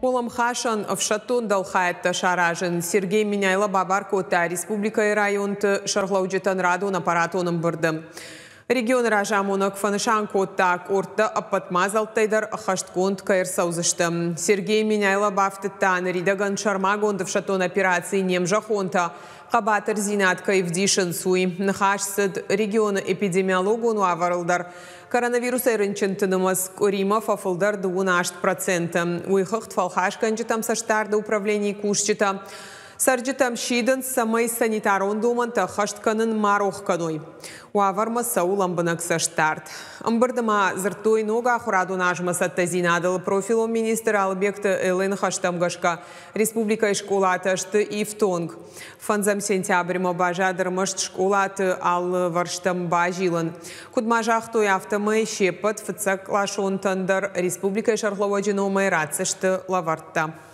Уӕлӕмхасӕн ӕфсӕддон дӕлхайӕдтӕ саразын Сергей Меняйло бабар кодта республикӕйы районты сӕргълӕуджытӕн радон аппаратон ӕмбырды. Регионы разамонӕг фӕнысан кодта, къордтӕ ӕппӕт мадзӕлттӕй дӕр ӕххӕстгонд кӕй ӕрцӕудзысты. Сергей Меняйло бафтыдта, ныридӕгӕн сӕрмагонд ӕфсӕддон операцийы не мзӕххонтӕ хъӕбатырдзинад кӕй ӕвдисынц, уый. Ныхас цыд регионы эпидемиологон уавӕрыл дӕр. Коронавирусӕй рынчынты нымӕц къуыримӕ фӕфылдӕр 38%. Уый хыгъд фӕлхасгӕнджытӕм цӕстдарды управленийы кусджытӕ цӕрджытӕм сидынц, цӕмӕй санитарон домӕнтӕ ӕххӕст кӕнын ма рох кӕной. Уавӕрмӕ цӕуы лӕмбынӕг цӕстдард. Ӕмбырды ма дзырдтой ног ахуырадон азмӕ цӕттӕдзинадыл. Профилон министр Алыбегты Эллы ныхӕстӕм гӕсгӕ, республикӕйы скъолатӕ сты ифтонг. Фӕндзӕм сентябрьмӕ баззад ӕрмӕст скъолаты алывӕрстӕм базилын. Куыд ма загътой, афтӕмӕй се ппӕт фыццагкъласонтӕн дӕр республикӕйы сӕргълӕууӕджы номӕй ратдзысты лӕвӕрттӕ.